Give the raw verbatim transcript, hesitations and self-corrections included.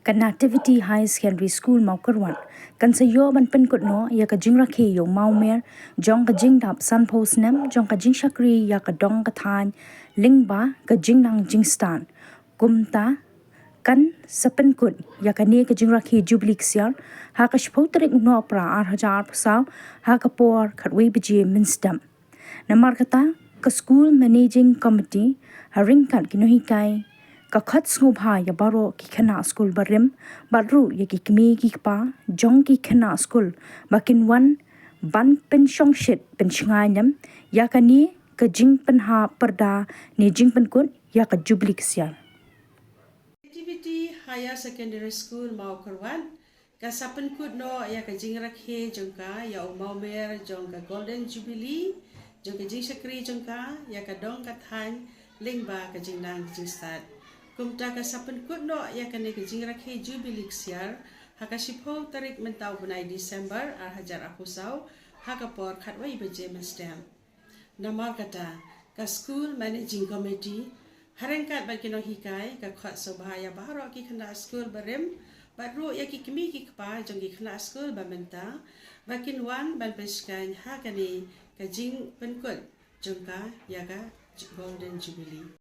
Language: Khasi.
Ka Nativity Higher Secondary School Mawkyrwat kan sa ïoh ban pynkut noh ïa ka jingrakhe ïa u mawmer jong ka jingdap sanphew snem jong ka jingshakri ïa ka dong ka thaiñ lyngba ka jingnang jingstad. Kumta kan sa pynkut ïa kane ka jingrakhe Jubili Ksiar ha ka shiphew tarik u Nohprah ar hajar arphew saw ha ka por khatwei baje mynstep. Namar kata, ka School Managing Committee ha ryngkat ki nonghikai ka khot sngewbha ïa baroh ki khynnah skul barim bad ruh ïa ki kmie ki kpa jong ki khynnah skul ba kin wan ban pynshongshit pynshngaiñ lem ïa kane ka jingpynhap pyrda ne jingpynkut ïa ka Jubili Ksiar. Nativity Higher Secondary School Mawkyrwat ka sa pynkut noh ïa ka jingrakhe jong ka ïa u mawmer jong ka Golden Jubilee jong ka jingshakri jong ka ïa ka dong ka thaiñ lyngba ka jingnang jingstad. Kumta ka sa pynkut noh ïa kane ka jingrakhe Jubili Ksiar ha ka shiphew tarik mynta u bnai December ar hajar arphew saw ha ka por khatwei baje mynstep. Namar kata, ka School Managing Committee ha ryngkat bad ki nonghikai ka khot sngewbha ïa baroh ki khynnah skul barim bad ruh ïa ki kmie ki kpa jong ki khynnah skul ba mynta ba kin wan ban pynshngaiñ ha kane ka jingpynkut jong ka ïa ka Golden Jubilee.